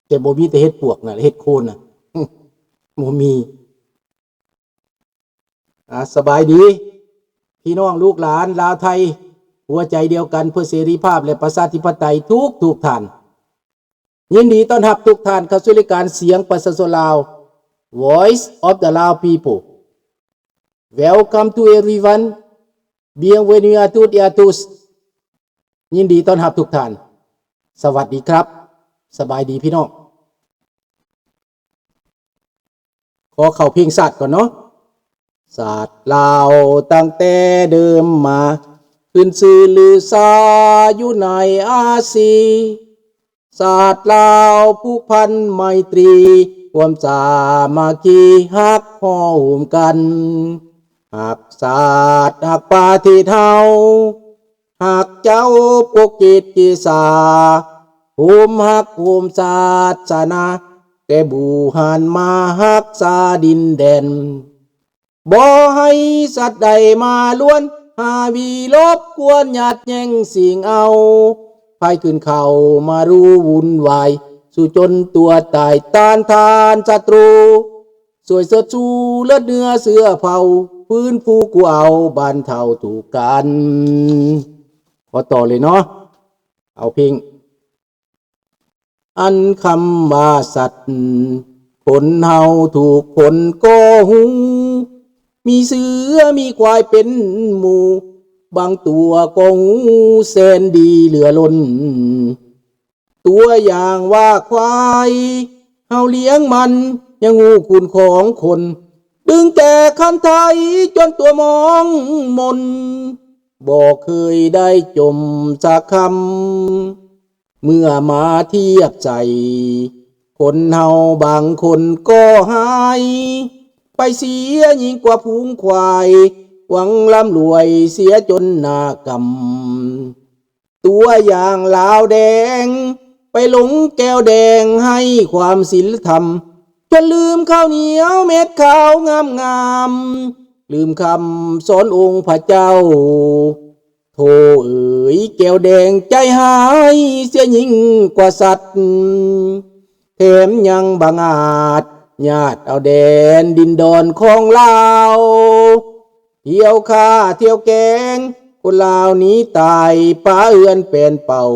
ແຕ່ບໍ່ມີແຕ່ເຫັດປວກນະ ເຫັດໂຄນນະ ບໍ່ມີ. ອ່າ ສະບາຍດີ ພີ່ນ້ອງລູກຫຼານລາວໄທ ຫົວໃຈດຽວກັນເພື່ອເສລີພາບ ແລະ ປະຊາທິປະໄຕທຸກໆທ່ານ. ຍິນດີຕ້ອນຮັບທຸກທ່ານເຂົ້າສູ່ລາຍການສຽງປະຊາຊົນລາວ Voice of the Lao People. Welcome to everyone. Bienvenue à toutes et à tous. ຍິນດີຕ້ອນຮັບທຸກທ່ານ. ສະຫວັດດີຄັບ. ສະບາຍດີພີ່ນ້ອງ. ຂໍເຂົ້າເພງຊາດກ່ອນເນາະ. ຊາດລາວຕັ້ງແຕ່ເດີມມາ ຂຶ້ນຊື່ລືຊາຢູ່ໃນອາຊີ. ຊາດລາວຜູກພັນໄມຕີ ຄວາມສາມັກຄີຮັກຫໍ່ໂຮມກັນ ຮັກຊາດຮັກປະເທດເຮົາ ຮັກເຈົ້າປົກເກດເກສາ ໂຮມຮັກໂຮມສາສະໜາ ແຕ່ບູຮານມາຮັກສາດິນແດນ. ບໍ່ໃຫ້ສັດໃດມາລວນ ຫາວີລົບກວນຍາດແຍ່ງຊິງເອົາ ພາຍຂຶ້ນເຂົ້າມາຮູ້ວຸ່ນວາຍ ສູ້ຈົນຕົວຕາຍຕ້ານທານສັດຕູ ຊ່ວຍເຊີດຊູເລືອດເນື້ອເຊື້ອເຜົ່າ ຟື້ນຟູກູ້ເອົາບັນເທົາທຸກກັນ. ຂໍຕໍ່ເລີຍເນາະ ເອົາເພງ ອັນຄຳວ່າສັດ ຄົນເຮົາທຸກຄົນກໍຮູ້ ມີເສືອມີຄວາຍເປັນໝູ່ ບາງຕົວກໍຮູ້ແສນດີເຫຼືອລົ້ນ. ຕົວຢ່າງວ່າຄວາຍ ເຮົາລ້ຽງມັນຍັງຮູ້ຄຸນຂອງຄົນ ດຶງແຕ່ຄັນໄທຈົນຕົວມອງມົນ ບໍ່ເຄີຍໄດ້ຈົ່ມສັກຄຳ. ເມື່ອມາທຽບໃສ່ ຄົນເຮົາບາງຄົນກໍຮ້າຍ ໄປເສຍຍິ່ງກວ່າຝູງຄວາຍ ຫວັງລ່ຳລວຍເສຍຈົນໜ້າກຳ. ຕົວຢ່າງລາວແດງ ໄປຫຼົງແກ້ວແດງໃຫ້ຄວາມສິນລະທຳ ຈົນລືມເຂົ້າໜຽວເມັດຂາວງາມໆ ລືມຄຳສອນອົງພະເຈົ້າ. ໂທເອີຍ ແກ້ວແດງໃຈຮ້າຍເສຍຍິ່ງກວ່າສັດ ແຖມຍັງບັງອາດຍາດເອົາແດນດິນດອນຂອງລາວ ທ່ຽວຂ້າທ່ຽວແກງ ຄົນລາວໜີຕາຍປະເຮືອນແປນເປົ່າ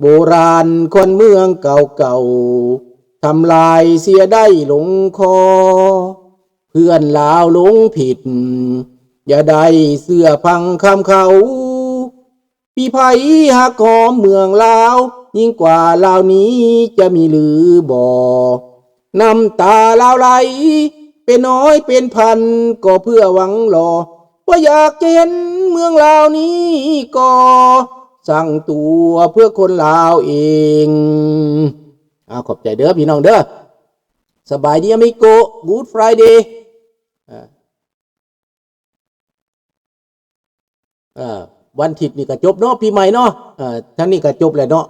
ໂບລານຂວັນເມືອງເກົ່າໆ ທຳລາຍເສຍໄດ້ລົງຄໍ. ເພື່ອນລາວຫຼົງຜິດ ຢ່າໄດ້ເຊື່ອຟັງຄຳເຂົາ. ມີໃຜຮັກຫອມເມືອງລາວ ຍິ່ງກວ່າລາວນີ້ຈະມີຫຼືບໍ່? ນ້ຳຕາລາວໄຫຼເປັນຮ້ອຍເປັນພັນ ກໍເພື່ອຫວັງລໍ ບໍ່ຢາກຈະເຫັນເມືອງລາວນີ້ກໍສ້າງຕົວເພື່ອຄົນລາວເອງ. ອາ ຂອບໃຈເດີພີ່ນ້ອງເດີ. ສະບາຍດີ ອາມິໂກ Good Friday. ເອີ ເອີ ວັນທິດນີ້ກໍຈົບເນາະ ປີໃໝ່ເນາະ. ເອີ ທາງນີ້ກໍຈົບແລ້ວເນາະ.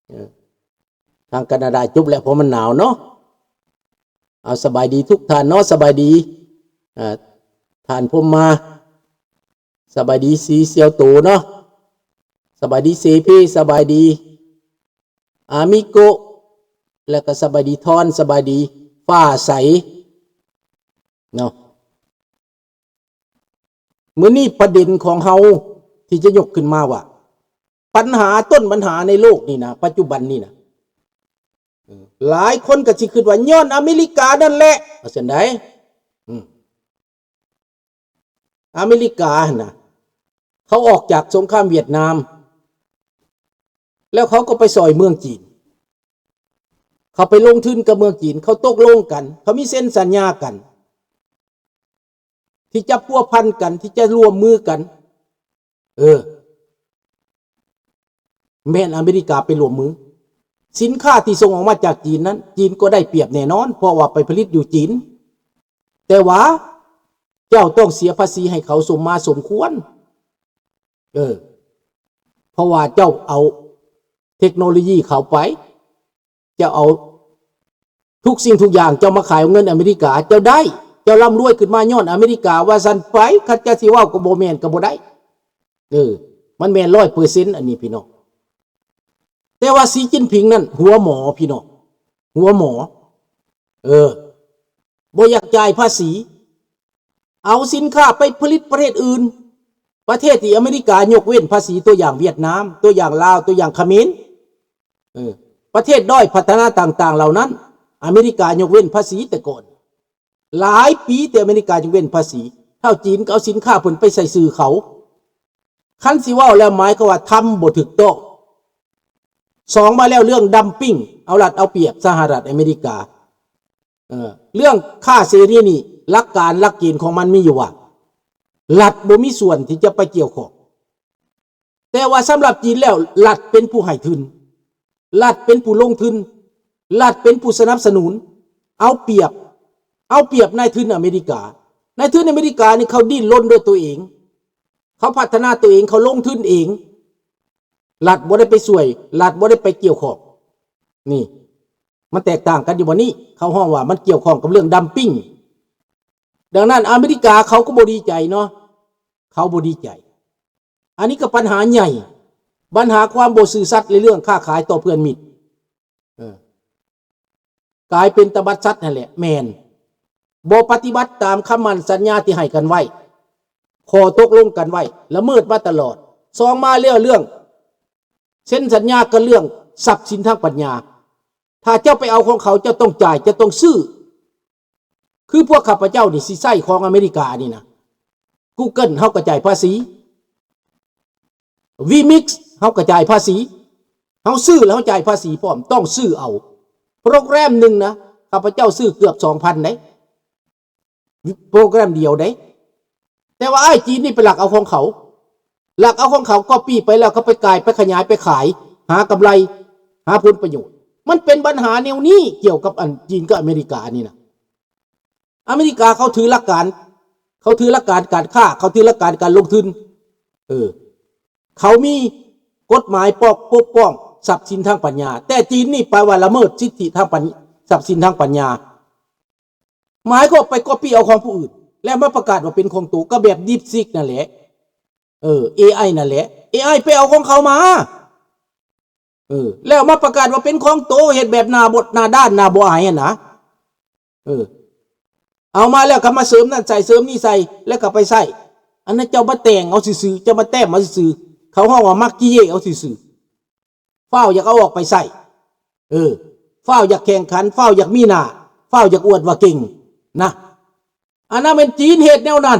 ເອີ ທາງການາດາຈົບແລ້ວ ເພາະມັນໜາວເນາະ. ເອົາ ສະບາຍດີທຸກທ່ານເນາະ ສະບາຍດີ ເອີ ທ່ານພົມມາ ສະບາຍດີສີສຽວໂຕເນາະ ສະບາຍດີເສພີ ສະບາຍດີອາມິໂກ ແລ້ວກໍສະບາຍດີທອນ ສະບາຍດີຟ້າໃສເນາະ. ມື້ນີ້ປະເດັນຂອງເຮົາທີ່ຈະຍົກຂຶ້ນມາວ່າ ບັນຫາ ຕົ້ນບັນຫາໃນໂລກນີ້ນະ ປັດຈຸບັນນີ້ນະ ເອີ ຫຼາຍຄົນກໍຊິຄິດວ່າຍ້ອນອາເມລິການັ້ນແຫຼະ ວ່າຊັ້ນໃດ໋. ອາເມລິກາຫັ້ນນະ ເຂົາອອກຈາກສົງຄາມຫວຽດນາມ ແລ້ວເຂົາກໍໄປຊ່ອຍເມືອງຈີນ ເຂົາໄປລົງທຶນກັບເມືອງຈີນ ເຂົາຕົກລົງກັນ ເຂົາມີເຊັນສັນຍາກັນ ທີ່ຈະພົວພັນກັນ ທີ່ຈະຮ່ວມມືກັນ. ເອີ ແມ່ນອາເມລິກາໄປຮ່ວມມື ສິນຄ້າທີ່ສົ່ງອອກມາຈາກຈີນນັ້ນ ຈີນກໍໄດ້ປຽບແນ່ນອນ ເພາະວ່າໄປຜະລິດຢູ່ຈີນ ແຕ່ວ່າເຈົ້າຕ້ອງເສຍພາສີໃຫ້ເຂົາສົມມາສົມຄວນ. ເອີ ເພາະວ່າເຈົ້າເອົາເທັກໂນໂລຢີເຂົາໄປ ເຈົ້າເອົາທຸກສິ່ງທຸກຢ່າງ ເຈົ້າມາຂາຍເອົາເງິນອາເມລິກາ ເຈົ້າໄດ້ ເຈົ້າລ່ຳລວຍຂຶ້ນມາຍ້ອນອາເມລິກາ ວ່າຊັ້ນໄປ ຄັນຈະຊິເວົ້າກໍບໍ່ແມ່ນກໍບໍ່ໄດ້. ເອີ ມັນແມ່ນຮ້ອຍເປີເຊັນ ອັນນີ້ພີ່ນ້ອງ. ແຕ່ວ່າສີຈິ້ນຜິງນັ້ນຫົວໝໍພີ່ນ້ອງ ຫົວໝໍ ເອີ ບໍ່ຢາກຈ່າຍພາສີ ເອົາສິນຄ້າໄປຜະລິດປະເທດອື່ນ ປະເທດທີ່ອາເມລິກາຍົກເວັ້ນພາສີ ຕົວຢ່າງຫວຽດນາມ ຕົວຢ່າງລາວ ຕົວຢ່າງຂະເໝນ ເອີ ປະເທດດ້ອຍພັດທະນາຕ່າງໆເຫຼົ່ານັ້ນ ອາເມລິກາຍົກເວັ້ນພາສີແຕ່ກ່ອນ ຫຼາຍປີແຕ່ອາເມລິກາຍັງເວັ້ນພາສີ ເທົ່າຈີນກໍເອົາສິນຄ້າເພິ່ນໄປໃສ່ຊື່ເຂົາ. ຄັນຊິເວົ້າແລ້ວໝາຍຄວາມວ່າທຳບໍ່ຖືກຕ້ອງ. ສອງມາແລ້ວເລື່ອງດັມປິງ ເອົາລັດເອົາປຽບສະຫະລັດອາເມລິກາ. ເອີ ເລື່ອງຄ້າເສລີນີ້ ຫຼັກການຫຼັກເກນຂອງມັນມີຢູ່ວ່າ ລັດບໍ່ມີສ່ວນທີ່ຈະໄປກ່ຽວຂ້ອງ. ແຕ່ວ່າສຳລັບຈີນແລ້ວ ລັດເປັນຜູ້ໃຫ້ທຶນ, ລັດເປັນຜູ້ລົງທຶນ, ລັດເປັນຜູ້ສະໜັບສະໜູນ, ເອົາປຽບ, ເອົາປຽບນາຍທຶນອາເມລິກາ. ນາຍທຶນອາເມລິການີ້ເຂົາດີ້ນລົນດ້ວຍຕົວເອງ, ເຂົາພັດທະນາຕົວເອງ, ເຂົາລົງທຶນເອງ, ລັດບໍ່ໄດ້ໄປຊ່ວຍ, ລັດບໍ່ໄດ້ໄປກ່ຽວຂ້ອງ. ນີ້ ມັນແຕກຕ່າງກັນຢູ່ບ່ອນນີ້, ເຂົາຮ້ອງວ່າມັນກ່ຽວຂ້ອງກັບເລື່ອງດັມປິງ. ດັ່ງນັ້ນອາເມລິກາເຂົາກໍບໍ່ດີໃຈເນາະ, ເຂົາບໍ່ດີໃຈ. ອັນນີ້ກໍປັນຫາໃຫຍ່, ບັນຫາຄວາມບໍ່ຊື່ສັດໃນເລື່ອງຄ້າຂາຍຕໍ່ເພື່ອນມິດ, ເອີ ກາຍເປັນຕະບັດສັດຫັ້ນແຫຼະ, ແມ່ນ ບໍ່ປະຕິບັດຕາມຄຳໝັ້ນສັນຍາທີ່ໃຫ້ກັນໄວ້, ຂໍ້ຕົກລົງກັນໄວ້, ລະເມີດມາຕະຫຼອດ. ສອງມາແລ້ວເລື່ອງເຊັນສັນຍາກັນເລື່ອງຊັບສິນທາງປັນຍາ, ຖ້າເຈົ້າໄປເອົາຂອງເຂົາ, ເຈົ້າຕ້ອງຈ່າຍ, ເຈົ້າຕ້ອງຊື້. ຄືພວກຂ້າພະເຈົ້ານີ້ຊິໃຊ້ຂອງອາເມລິການີ້ນະ, Google ເຮົາກໍຈ່າຍພາສີ, Vmix ເຮົາກໍຈ່າຍພາສີ, ເຮົາຊື້ແລ້ວເຮົາຈ່າຍພາສີພ້ອມ, ຕ້ອງຊື້ເອົາ. ໂປຣແກຣມໜຶ່ງນະ, ຂ້າພະເຈົ້າຊື້ເກືອບສອງພັນເດ້, ໂປຣແກຣມດຽວເດ້. ແຕ່ວ່າອ້າຍຈີນນີ້ໄປລັກເອົາຂອງເຂົາ, ລັກເອົາຂອງເຂົາ, ກັອບປີ້ໄປແລ້ວກໍໄປກາຍ, ໄປຂະຫຍາຍ, ໄປຂາຍ, ຫາກຳໄລ, ຫາຜົນປະໂຫຍດ. ມັນເປັນບັນຫາແນວນີ້ກ່ຽວກັບອັນຈີນກັບອາເມລິການີ້ນະ. ອາເມລິກາເຂົາຖືຫຼັກການ, ເຂົາຖືຫຼັກການການຄ້າ, ເຂົາຖືຫຼັກການການລົງທຶນ, ເອີ ເຂົາມີກົດໝາຍປອກ ປົກປ້ອງຊັບສິນທາງປັນຍາ. ແຕ່ຈີນນີ້ໄປວ່າລະເມີດສິດທິທາງປັນ, ຊັບສິນທາງປັນຍາ. ໝາຍຄວາມໄປກັອບປີ້ເອົາຂອງຜູ້ອື່ນ ແລ້ວມາປະກາດວ່າເປັນຂອງໂຕ, ກໍແບບ DeepSeek ນັ້ນແຫຼະ, ເອີ ເອໄອ ນັ້ນແຫຼະ, ເອໄອ ໄປເອົາຂອງເຂົາມາ, ເອີ ແລ້ວມາປະກາດວ່າເປັນຂອງໂຕ, ເຮັດແບບໜ້າບົດ ໜ້າດ້ານ ໜ້າບໍ່ອາຍຫັ້ນນະ, ເອີ ເອົາມາແລ້ວກໍມາເສີມນັ້ນໃສ່ ເສີມນີ້ໃສ່ ແລ້ວກໍໄປໃຊ້. ອັນນັ້ນເຈົ້າມາແຕ່ງເອົາຊື່ໆ, ເຈົ້າມາແຕ້ມເອົາຊື່ໆ, ເຂົາຮ້ອງວ່າມາກີເຢເອົາຊື່ໆ. ຟ້າວຢາກເອົາອອກໄປໃຊ້, ເອີ ຟ້າວຢາກແຂ່ງຂັນ, ຟ້າວຢາກມີໜ້າ, ຟ້າວຢາກອວດວ່າເກັ່ງນະ. ອັນນັ້ນແມ່ນຈີນເຮັດແນວນັ້ນ.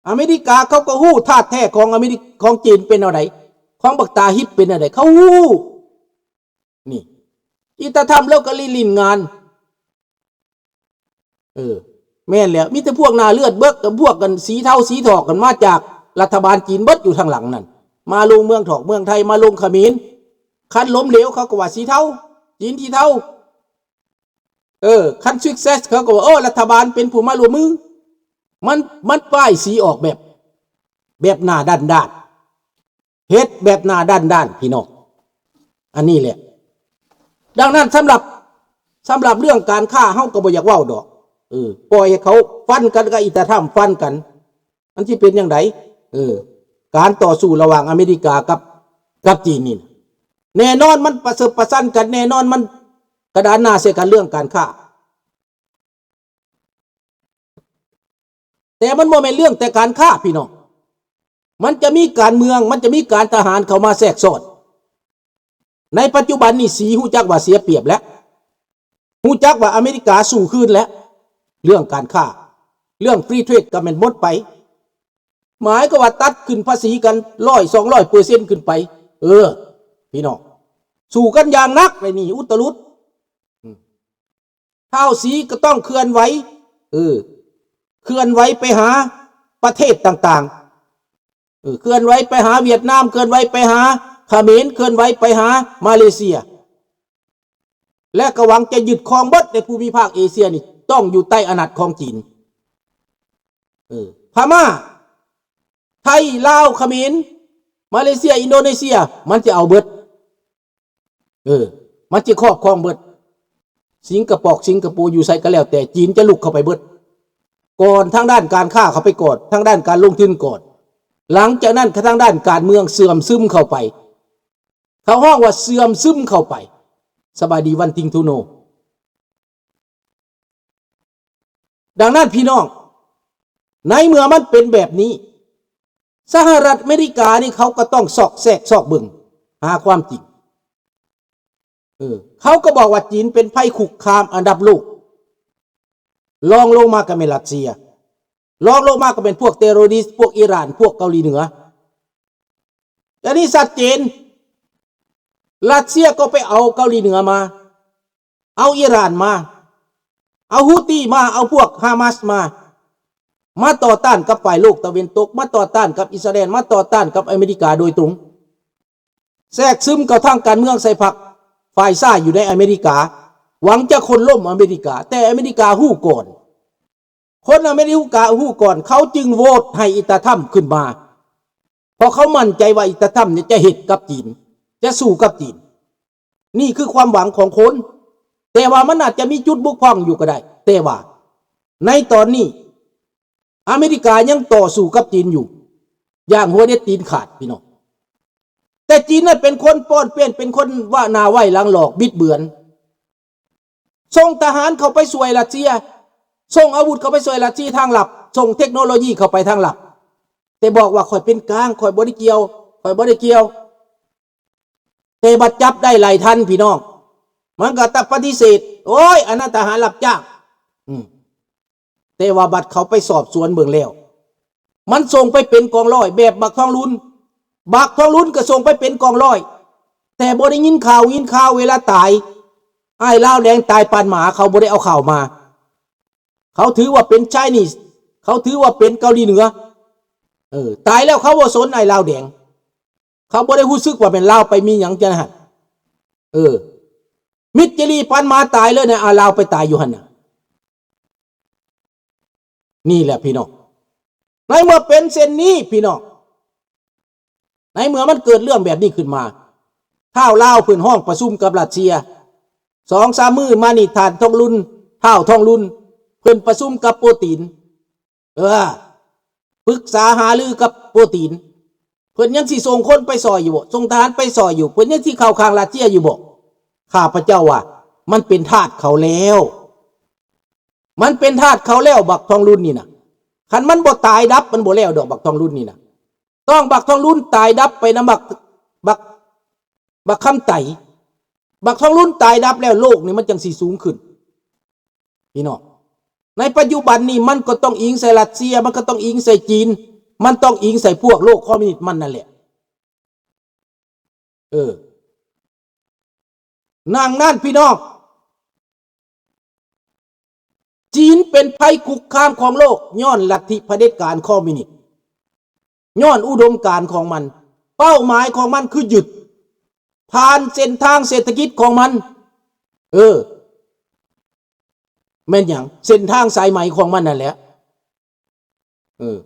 ອາເມລິກາເຂົາກໍຮູ້ທາດແທ້ຂອງອາເມລິ ຂອງຈີນເປັນແນວໃດ, ຂອງບັກຕາຮິບເປັນແນວໃດ, ເຂົາຮູ້. ນີ້ ອີຕາທຳລາວກໍຫຼິ້ນໆງານ. ເອີ ແມ່ນແລ້ວ, ມີແຕ່ພວກໜ້າເລືອດເບີກ ກັບພວກກັນສີເທົາສີຖອກກັນມາຈາກລັດຖະບານຈີນເບິດຢູ່ທາງຫຼັງນັ້ນ, ມາລົງເມືອງຖອກເມືອງໄທ, ມາລົງຂະເໝນ. ຄັນລົ້ມເຫຼວເຂົາກໍວ່າສີເທົາ, ຈີນທີ່ເທົາ. ເອີ ຄັນ success ເຂົາກໍວ່າ ໂອ້ ລັດຖະບານເປັນຜູ້ມາຮ່ວມມື. ມັນ ມັນປ້າຍສີອອກແບບ ແບບໜ້າດ້ານໆ. ເຮັດແບບໜ້າດ້ານໆ ພີ່ນ້ອງ, ອັນນີ້ແຫຼະ. ດັ່ງນັ້ນສຳລັບ ສຳລັບເລື່ອງການຄ້າເຮົາກໍບໍ່ຢາກເວົ້າດອກ, ເອີ ປ່ອຍໃຫ້ເຂົາຟັນກັນ ກັບອີຕາທຳຟັນກັນ, ມັນຊິເປັນຈັ່ງໃດ? ເອີ ການຕໍ່ສູ້ລະຫວ່າງອາເມລິກາກັບ ກັບຈີນນີ້ນະ ແນ່ນອນມັນປະເຊີບປະຊັນກັນ, ແນ່ນອນມັນກະດານໜ້າໃສ່ກັນເລື່ອງການຄ້າ. ແຕ່ມັນບໍ່ແມ່ນເລື່ອງແຕ່ການຄ້າ ພີ່ນ້ອງ, ມັນຈະມີການເມືອງ, ມັນຈະມີການທະຫານເຂົ້າມາແຊກຊ້ອນ. ໃນປັດຈຸບັນນີ້ ສີຮູ້ຈັກວ່າເສຍປຽບແລ້ວ, ຮູ້ຈັກວ່າອາເມລິກາສູ້ຄືນແລ້ວ. ເລື່ອງການຄ້າ, ເລື່ອງ free trade ກໍແມ່ນໝົດໄປ, ໝາຍຄວາມວ່າຕັດຂຶ້ນພາສີກັນ ຮ້ອຍ ສອງຮ້ອຍເປີເຊັນຂຶ້ນໄປ. ເອີ ພີ່ນ້ອງ, ສູ້ກັນຢ່າງໜັກເລີຍນີ້ ອຸດຕະລຸດ. ທ້າວສີກໍຕ້ອງເຄື່ອນໄຫວ, ເອີ ເຄື່ອນໄຫວໄປຫາປະເທດຕ່າງໆ, ເອີ ເຄື່ອນໄຫວໄປຫາຫວຽດນາມ, ເຄື່ອນໄຫວໄປຫາຂະເໝນ, ເຄື່ອນໄຫວໄປຫາມາເລເຊຍ ແລະ ກໍຫວັງຈະຍຶດຄອງເບິດໃນພູມິພາກເອເຊຍນີ້ ຕ້ອງຢູ່ໃຕ້ອຳນາດຂອງຈີນ. ເອີ ພະມ້າ, ໄທ, ລາວ, ຂະເໝນ, ມາເລເຊຍ, ອິນໂດເນເຊຍ, ມັນຈະເອົາເບິດ. ເອີ ມັນຈະຄອບຄອງເບິດ. ສິງກະປອກ ສິງກະໂປ ຢູ່ໃສກໍແລ້ວແຕ່ ຈີນຈະລຸກເຂົ້າໄປເບິດ. ກ່ອນທາງດ້ານການຄ້າເຂົ້າໄປກ່ອນ, ທາງດ້ານການລົງທຶນກ່ອນ, ຫຼັງຈາກນັ້ນກໍທາງດ້ານການເມືອງເຊື່ອມຊຶມເຂົ້າໄປ. ເຂົາຮ້ອງວ່າເສື່ອມຊຶມເຂົ້າໄປ. ສະບາຍດີວັນທິງທູໂນ. ດັ່ງນັ້ນພີ່ນ້ອງ, ໃນເມື່ອມັນເປັນແບບນີ້, ສະຫະລັດອາເມລິການີ້ເຂົາກໍຕ້ອງຊອກແຊກຊອກເບິ່ງຫາຄວາມຈິງ. ເອີ ເຂົາກໍບອກວ່າຈີນເປັນໄພຄຸກຄາມອັນດັບໂລກ, ລອງລົງມາກໍແມ່ນຣັດເຊຍ, ລອງລົງມາກໍແມ່ນພວກເຕີໂຣຣິສ, ພວກອີຣານ, ພວກເກົາຫຼີເໜືອ. ອັນນີ້ຊັດເຈນ, ຣັດເຊຍກໍໄປເອົາເກົາຫຼີເໜືອມາ, ເອົາອີຣານມາ, ເອົາຮູ້ຕີມາ, ເອົາພວກຮາມາສມາ, ມາຕໍ່ຕ້ານກັບຝ່າຍໂລກຕາເວັນຕົກ, ມາຕໍ່ຕ້ານກັບອິດສະຣາແອນ, ມາຕໍ່ຕ້ານກັບອາເມລິກາໂດຍຕົງ. ແຊກຊຶມເຂົ້າທາງການເມືອງໃສ່ພັກຝ່າຍຊ້າຍຢູ່ໃນອາເມລິກາ, ຫວັງຈະໂຄ່ນລົ້ມອາເມລິກາ, ແຕ່ອາເມລິກາຮູ້ກ່ອນ. ຄົນອາເມລິກາຮູ້ກ່ອນ, ເຂົາຈຶ່ງໂຫວດໃຫ້ອີຕາທຳຂຶ້ນມາ, ເພາະເຂົາໝັ້ນໃຈວ່າອີຕາທຳນີ້ຈະເຮັດກັບຈີນ, ຈະສູ້ກັບຈີນ. ນີ້ຄືຄວາມຫວັງຂອງຄົນ, ແຕ່ວ່າມັນອາດຈະມີຈຸດບົກຜ່ອງຢູ່ກໍໄດ້. ແຕ່ວ່າໃນຕອນນີ້ ອາເມລິກາຍັງຕໍ່ສູ້ກັບຈີນຢູ່ຢ່າງຫົວເດັດຕີນຂາດ, ພີ່ນ້ອງ. ແຕ່ຈີນນັ້ນເປັນຄົນປ້ອນເປັນ, ເປັນຄົນວ່າໜ້າໄຫວ້ຫຼັງຫຼອກ, ບິດເບືອນ. ສົ່ງທະຫານເຂົ້າໄປຊ່ວຍຣັດເຊຍ, ສົ່ງອາວຸດເຂົ້າໄປຊ່ວຍຣັດເຊຍທາງລັບ, ສົ່ງເທັກໂນໂລຢີເຂົ້າໄປທາງລັບ, ແຕ່ບອກວ່າ ຂ້ອຍເປັນກາງ, ຂ້ອຍບໍ່ໄດ້ກ່ຽວ, ຂ້ອຍບໍ່ໄດ້ກ່ຽວ. ແຕ່ບັດຈັບໄດ້ໄລ່ທັນ, ພີ່ນ້ອງ, ມັນກໍຕະປະຕິເສດ, ໂອ້ຍ, ອັນນັ້ນທະຫານຮັບຈ້າງ. ອືມ. ແຕ່ວ່າບັດເຂົາໄປສອບສວນເບິ່ງແລ້ວ, ມັນສົ່ງໄປເປັນກອງຮ້ອຍແບບບັກທອງລຸນ. ບັກທອງລຸນກໍສົ່ງໄປເປັນກອງຮ້ອຍ, ແຕ່ບໍ່ໄດ້ຍິນຂ່າວ, ຍິນຂ່າວເວລາຕາຍ, ອ້າຍລາວແດງຕາຍປານໝາ, ເຂົາບໍ່ໄດ້ເອົາຂ່າວມາ. ເຂົາຖືວ່າເປັນ Chinese, ເຂົາຖືວ່າເປັນເກົາຫຼີເໜືອ. ເອີ, ຕາຍແລ້ວເຂົາບໍ່ສົນອ້າຍລາວແດງ. ເຂົາບໍ່ໄດ້ຮູ້ສຶກວ່າແມ່ນລາວໄປມີຫຍັງຈັ່ງຫັ້ນ. ເອີ, ມິດຈີຣີປານໝາຕາຍເລີຍນະ, ອາ, ລາວໄປຕາຍຢູ່ຫັ້ນນະ. ນີ້ແຫຼະພີ່ນ້ອງ, ໃນເມື່ອເປັນເຊັ່ນນີ້ພີ່ນ້ອງ, ໃນເມື່ອມັນເກີດເລື່ອງແບບນີ້ຂຶ້ນມາ, ທ້າວລາວເພິ່ນຮ້ອງປະຊຸມກັບຣັດເຊຍ. ສອງສາມມື້ມານີ້ ທ່ານທອງລຸນ, ທ້າວທອງລຸນ ເພິ່ນປະຊຸມກັບໂປຕີນ. ເອີ, ປຶກສາຫາລືກັບໂປຕີນ. ເພິ່ນຍັງຊິສົ່ງຄົນໄປຊ່ອຍຢູ່ບໍ່? ສົ່ງທະຫານໄປຊ່ອຍຢູ່? ເພິ່ນຍັງຊິເຂົ້າຂ້າງຣັດເຊຍຢູ່ບໍ່? ຂ້າພະເຈົ້າວ່າ ມັນເປັນທາດເຂົາແລ້ວ. ມັນເປັນທາດເຂົາແລ້ວ, ບັກທອງລຸນນີ້ນະ. ຄັນມັນບໍ່ຕາຍດັບ, ມັນບໍ່ແລ້ວດອກ, ບັກທອງລຸນນີ້ນະ. ຕ້ອງບັກທອງລຸນຕາຍດັບໄປນຳບັກ, ບັກ, ບັກຄຳໄຕ. ບັກທອງລຸນຕາຍດັບແລ້ວ, ໂລກນີ້ມັນຈັ່ງຊິສູງຂຶ້ນ. ພີ່ນ້ອງ, ໃນປັດຈຸບັນນີ້ມັນກໍຕ້ອງອີງໃສ່ຣັດເຊຍ, ມັນກໍຕ້ອງອີງໃສ່ຈີນ, ມັນຕ້ອງອີງໃສ່ພວກໂລກຄອມມິວນິດມັນນັ້ນແຫຼະ. ເອີ, ດັ່ງນັ້ນພີ່ນ້ອງ, ຈີນເປັນໄພຄຸກຄາມຂອງໂລກ ຍ້ອນລັດທິຜະເດັດການຄອມມິວນິດ, ຍ້ອນອຸດົມການຂອງມັນ, ເປົ້າໝາຍຂອງມັນຄືຍຶດຜ່ານເສັ້ນທາງເສດຖະກິດຂອງມັນ. ເອີ, ແມ່ນຫຍັງ? ເສັ້ນທາງສາຍໄໝຂອງມັນນັ້ນແຫຼະ. ເອີ,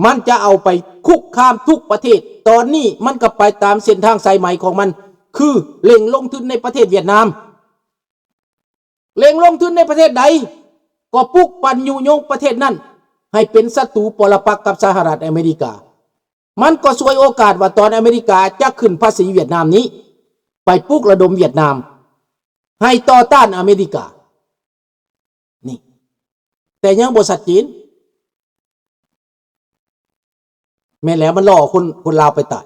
ມັນຈະເອົາໄປຄຸກຄາມທຸກປະເທດ. ຕອນນີ້ມັນກໍໄປຕາມເສັ້ນທາງສາຍໄໝຂອງມັນ, ຄືເລັ່ງລົງທຶນໃນປະເທດຫວຽດນາມ. ເລັ່ງລົງທຶນໃນປະເທດໃດ, ກໍປຸກປັ່ນຍຸຍົງປະເທດນັ້ນໃຫ້ເປັນສັດຕູປໍລະປັກກັບສະຫະລັດອາເມລິກາ. ມັນກໍສວຍໂອກາດວ່າຕອນອາເມລິກາຈະຂຶ້ນພາສີຫວຽດນາມນີ້ ໄປປຸກລະດົມຫວຽດນາມໃຫ້ຕໍ່ຕ້ານອາເມລິກາ. ນີ້, ແຕ່ຍັງບໍ່ຊັດເຈນ. ແມ່ນແລ້ວ, ມັນຫຼໍ່ຄົນ, ຄົນລາວໄປຕາຍ.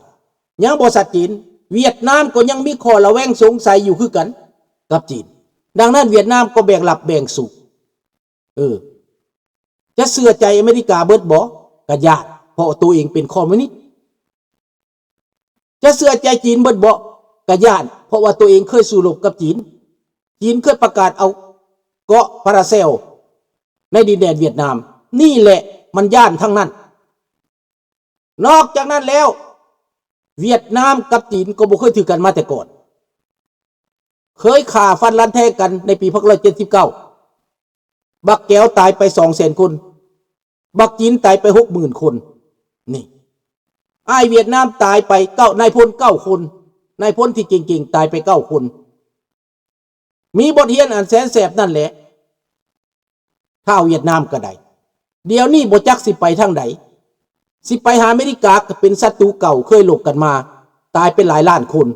ຍັງບໍ່ຊັດເຈນ. ຫວຽດນາມກໍຍັງມີຂໍ້ລະແວງສົງໄສຢູ່ຄືກັນກັບຈີນ. ດັ່ງນັ້ນຫວຽດນາມກໍແບ່ງຮັບແບ່ງສູ້. ເອີ, ຈະເຊື່ອໃຈອາເມລິກາເບິດບໍ່? ກະຢ້ານ, ເພາະໂຕເອງເປັນຄອມມິວນິດ. ຈະເຊື່ອໃຈຈີນເບິດບໍ່? ກະຢ້ານ, ເພາະວ່າໂຕເອງເຄີຍສູ້ລົບກັບຈີນ. ຈີນເຄີຍປະກາດເອົາເກາະປາຣາເຊລໃນດິນແດນຫວຽດນາມ. ນີ້ແຫຼະ, ມັນຢ້ານທັງນັ້ນ. ນອກຈາກນັ້ນແລ້ວ, ຫວຽດນາມກັບຈີນກໍບໍ່ເຄີຍຖືກກັນມາແຕ່ກ່ອນ. ເຄີຍຂ້າຟັນລັນແທງກັນໃນປີພັນເກົ້າຮ້ອຍເຈັດສິບເກົ້າ. ບັກແກວຕາຍໄປສອງແສນຄົນ, ບັກຈີນຕາຍໄປຫົກໝື່ນຄົນ. ນີ້, ອ້າຍຫວຽດນາມຕາຍໄປເກົ້າ, ນາຍພົນເກົ້າຄົນ, ນາຍພົນທີ່ເກັ່ງໆຕາຍໄປເກົ້າຄົນ. ມີບົດຮຽນອັນແສນແສບນັ້ນແຫຼະ. ທ້າວຫວຽດນາມກໍໄດ້. ດຽວນີ້ບໍ່ຈັກຊິໄປທາງໃດ. ຊິໄປຫາອາເມລິກາກໍເປັນສັດຕູເກົ່າເຄີຍລົບກັນມາ. ຕາຍເປັນຫຼາຍລ້ານຄົນ.